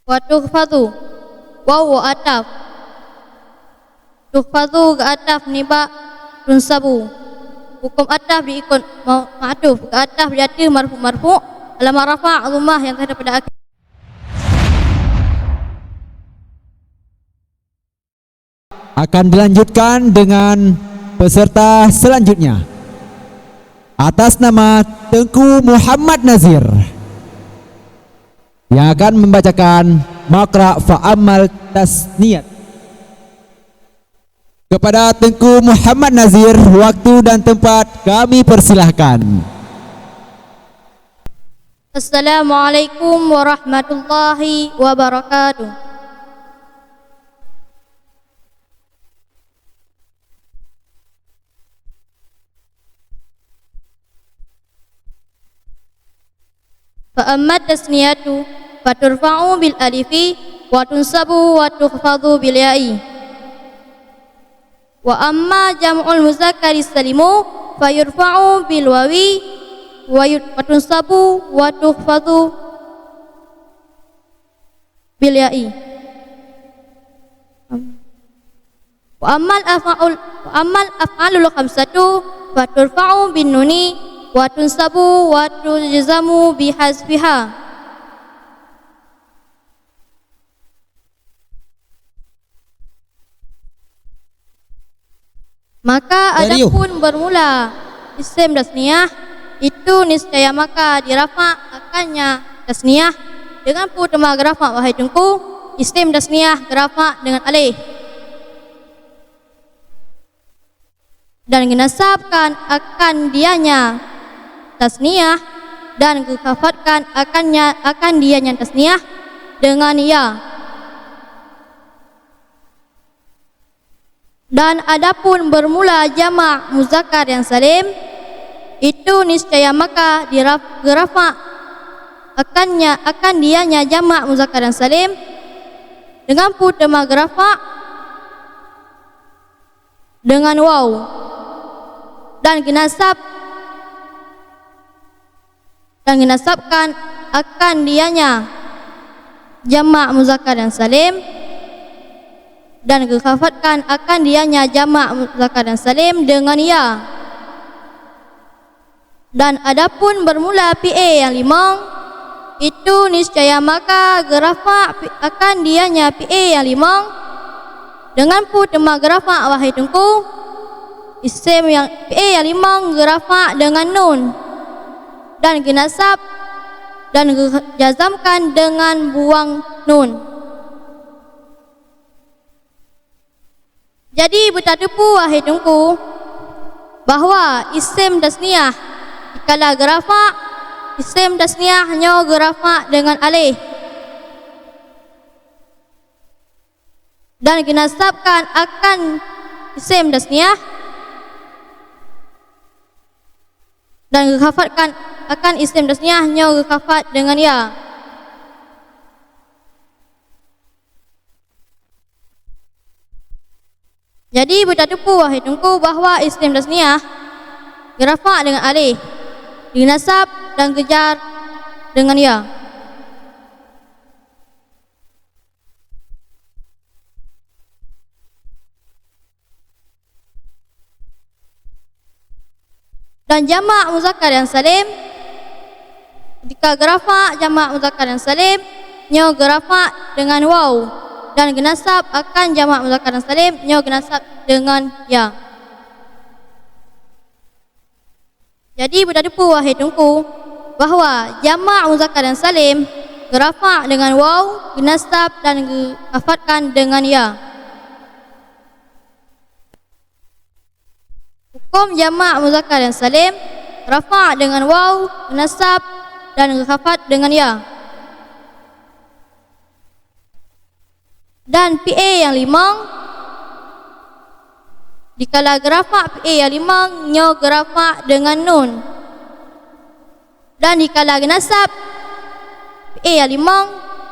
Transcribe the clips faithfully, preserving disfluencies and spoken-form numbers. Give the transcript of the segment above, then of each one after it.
Wa tukhfadhu. Waw ataf. Tukhfadhu geuataf nibak tunsabu. Huköm ataf diikot ma-, ma'tuf, geuataf di ateueh marfu'-marfu', alamat rafa' dhammah nyang teuhadap pada akhé. Akan dilanjutkan dengan peserta selanjutnya. Atas nama Teungku Muhammad Nazir yang akan membacakan maqra' fa'ammal tasniyat. Kepada Teungku Muhammad Nazir, waktu dan tempat kami persilahkan. Assalamualaikum warahmatullahi wabarakatuh. Fa ammat tasniyatu, faturfa'u bil alifi, wa tunsabu wa tukhfadhu bil ya'i. Wa amma jam'ul muzakkaris salimu, fayurfa'u bil wawi, wa yu-, wa tunsabu wa tukhfadhu bil ya'i. Wa ammal af'ul, wa ammal af'alul khamsatu, faturfa'u bin nuni, wa tunsabu wa tujzamu bi hazfiha. Maka adapun bermula isim tasniyah, itu niscaya maka dirafa' akannya tasniyah. Dengan peue teuma geurafa', wahai Teungku? Isim tasniyah geurafa' dengan alif. Dan geunasabkan akan dianya tasniyah, dan geukhafatkan akannya, akan dianya tasniyah dengan ya. Dan adapun bermula jamak muzakkar yang salim, itu niscaya maka diraf-, geurafa' akannya, akan dianya jamak muzakkar yang salim, dengan peue teuma geurafa', dengan waw, dan geunasab, dan geunasabkan akan dianya jamak muzakkar yang salim, dan geukhafatkan akan dianya jamak muzakkar yang salim dengan ya. Dan adapun bermula fi'il nyang limong, itu niscaya maka geurafa' fi-, akan dianya fi'il nyang limong. Dengan peue teuma geurafa', wahai Teungku? Isim nyang, fi'il nyang limong geurafa' dengan nun, dan geunasab, dan geujazamkan dengan buang nun. Jadi, beutateupeue, wahai Teungku, bahwa isim tasniyah dikala geurafa', isim tasniyah nyoe geurafa' deungon aleh, dan geunasabkan akan isim tasniyah, dan geukhafatkan akan isim tasniyah nyoe geukhafat deungon ya. Jadi, beutateupeue, wahai Teungku, bahwa isim tasniyah geurafa' deungon aleh, geunasab dan geujar deungon ya. Dan jamak muzakkar nyang salim, ketika geurafa' jamak muzakkar nyang salim, nyoe geurafa' deungon waw, dan geunasab akan jamak muzakkar nyang salim, nyoe geunasab deungon ya. Jadi, beutateupeue, wahai Teungku, bahwa jamak muzakkar nyang salim geurafa' deungon waw, geunasab dan geukhafatkan deungon ya. Huköm jamak muzakkar nyang salim, rafa' deungon waw, geunasab dan geukhafat deungon ya. Dan fi'il nyang limong, dikala geurafa' fi'il nyang limong, nyoe geurafa' deungon nun. Dan dikala geunasab fi'il nyang limong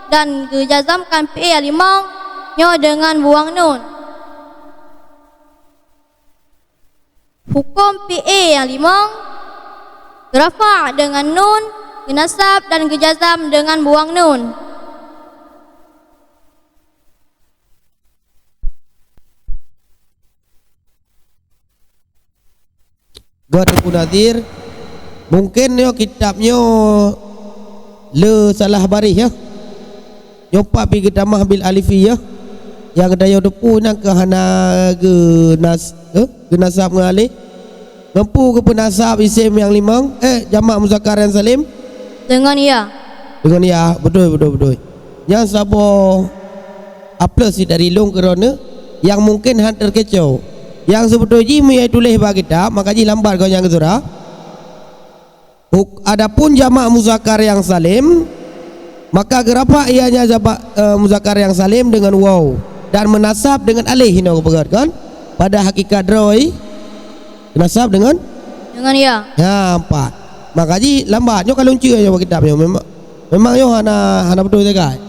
dan geujazamkan fi'il nyang limong, nyoe deungon buang nun. Huköm fi'il nyang limong, geurafa' deungon nun, geunasab dan geujazam deungon buang nun. Gét Teungku Nazir, mungken nyoe kitab nyoe le salah baréh, ya. Nyoe pat pih geutamah bil alifi, ya. Nyang geutanyoe teupeu nyan keuh hana geunas-, eh, geunasab ngon alif. Ngon peue geupeunasab isem nyang limong, eh, jamak muzakkar nyang salim? Deungon ya. Deungon ya, beutôi, beutôi, beutôi. Nyan saboh A plus dari lôn keudroe nyang mungken hana teukeue. Nyang seubeutôi jih meunyoe tuléh bak kitab, maka jih lambat gobnyan geusurah. Huk-, adapun jamak muzakkar nyang salim, maka geurafa' ianya jamak, eh, muzakkar nyang salim deungon waw dan meunasab deungon alif, hinoe geupeugét kan? Pada hakikat droe geunasab deungon? Deungon ya. Ya, empat. Maka jih lambat, nyoe ka lôn ceue nyoe bak kitab nyoe. Memang, memang nyoe hana, hana beutôi sagai.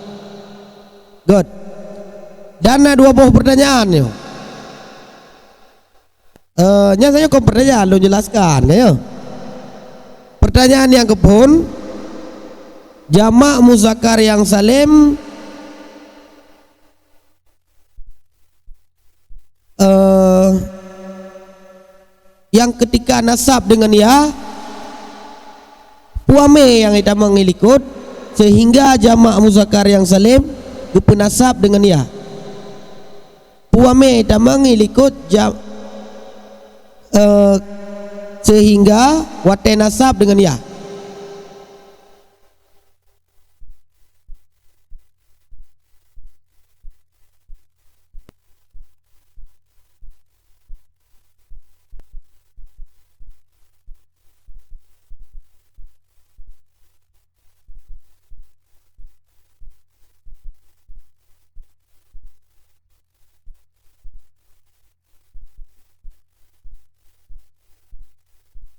Gét. Dan na dua boh peurtanyaan nyoe. Eh, nyan saja kon peurtanyaan, lôn jelaskan, ya. Peurtanyaan nyang keuphon, jamak muzakkar nyang salim, eh, nyang keutika nasab deungon ya, peue amé nyang itamong ilikot seuhingga jamak muzakkar nyang salim geupeunasab deungon ya? Peue amé itamong ilikot ja-, eh, seuhingga watée nasab deungon ya?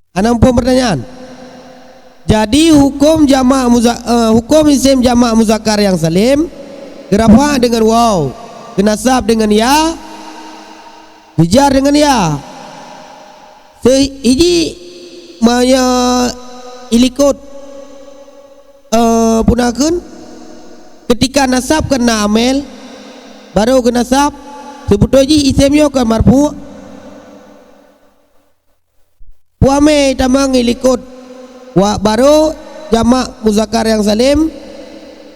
Hana muphom peurtanyaan? Jadi, huköm jamak muza-, eh, huköm isem jamak muzakkar nyang salim, geurafa' deungon waw, geunasab deungon ya, geujar deungon ya. Seuhiji meunyoe ilikot, eh, puna kheun, keutika nasab keu na amel, barô geunasab, seubeutôi jih isem nyoe kon marfu'. Peue amé tamong ilikot, wa-, barô jamak muzakkar nyang salim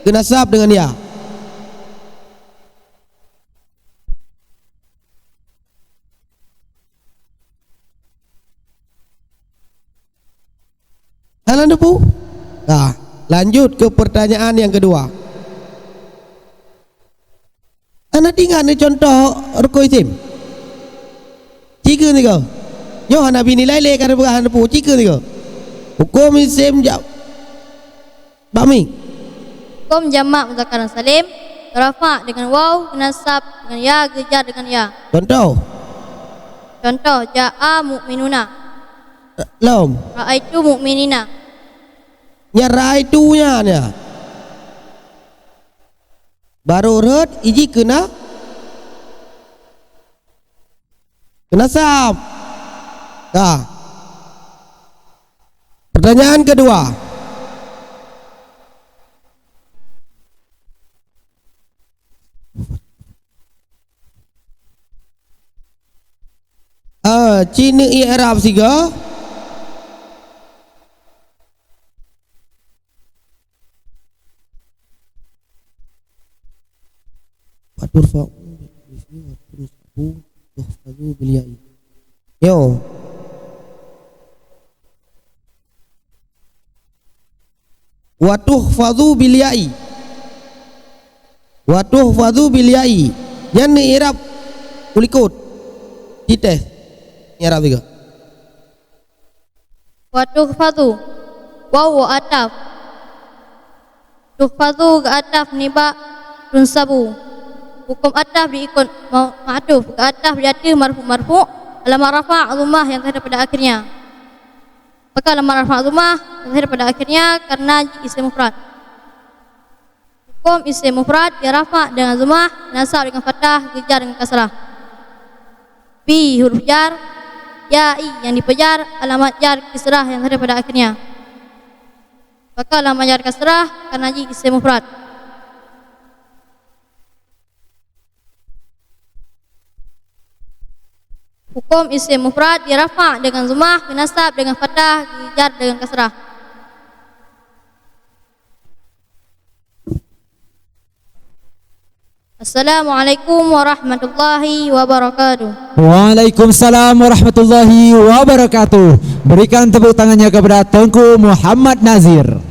geunasab deungon ya? Hana teupeu? Nah, lanjut keu peurtanyaan nyang keudua. Hana teuingat ni contoh rukun isem? Cikeu sigoe. Nyoe hana bi nilai lé, ka teupeugah hana teupeu, cikeu sigoe. Huköm isem ja-, Bami. Huköm jamak muzakkar salim, geurafa' deungon waw, geunasab deungon ya, geujar deungon ya. Contoh. Contoh, ja'a mu'minuna. Lom. Ra'aitu mu'minina. Nyan ra'aitu nyan, ya. Barô rhot, iji keu na-, keu nasab. Ka. Peurtanyaan keudua. Eh, ci neu-i'rab sigoe. Wa turfa'u bil alifi wa tunsabu tuhfazu bil ya'i. Yo. Wa tuhfazu bil ya'i. Wa tuhfazu bil ya'i. Nyan i'rab u likot. Ci teuh. I'rab sigoe. Wa tuhfazu. Waw ataf. Tuhfazu geuataf nibak tunsabu. Huköm ataf diikot ma-, ma'tuf, geuataf di ateueh marfu'-marfu', alamat rafa' dhammah nyang teuhadap pada akhirnya. Maka alamat rafa' dhammah nyang teuhadap pada akhirnya karena jih isem mufrad. Huköm isem mufrad, geurafa' deungon dhammah, geunasab deungon fathah, geujar deungon kasrah. Bi huruf jar, ya i nyang dipeujar, alamat jar kasrah nyang teuhadap pada akhirnya. Maka alamat jar kasrah karena jih isem mufrad. Hukum isim mufrad dirafa' dengan dhammah, dinasab dengan fathah, dijar dengan kasrah. Assalamualaikum warahmatullahi wabarakatuh. Waalaikumsalam warahmatullahi wabarakatuh. Berikan tepuk tangannya kepada Teungku Muhammad Nazir.